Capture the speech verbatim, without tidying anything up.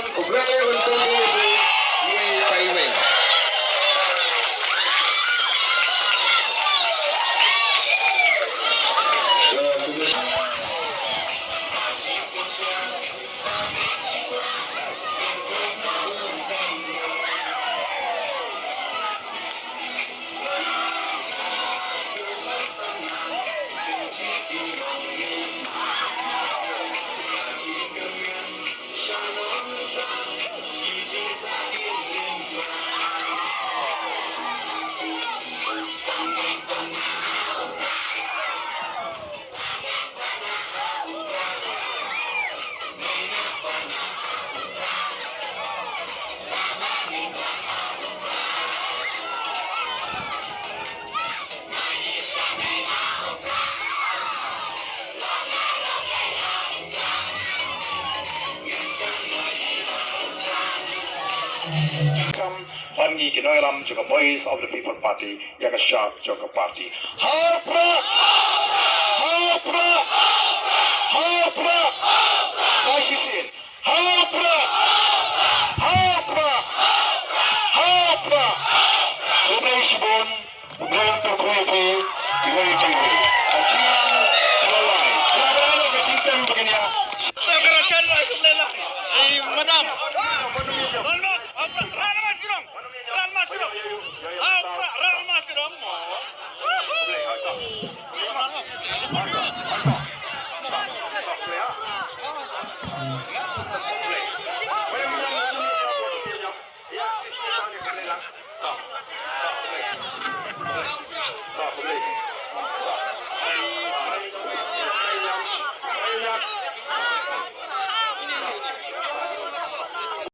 U Blei un kyrkhu ïa phi, ïa phi weng. Kam ban ngi ki nongïalam jong ka Voice of the People Party ïa ka shap jong ka party. Ha u Prah! Ha u Prah! Ha u Prah! Sa shisien. Ha u Prah! Ha u Prah! Ha u Prah! Khublei shibun. Khublei to khublei phi. Khublei phi. Ka jingïalang ka la lai. Ka la lai ka jingtem ba kin ïa. Madam.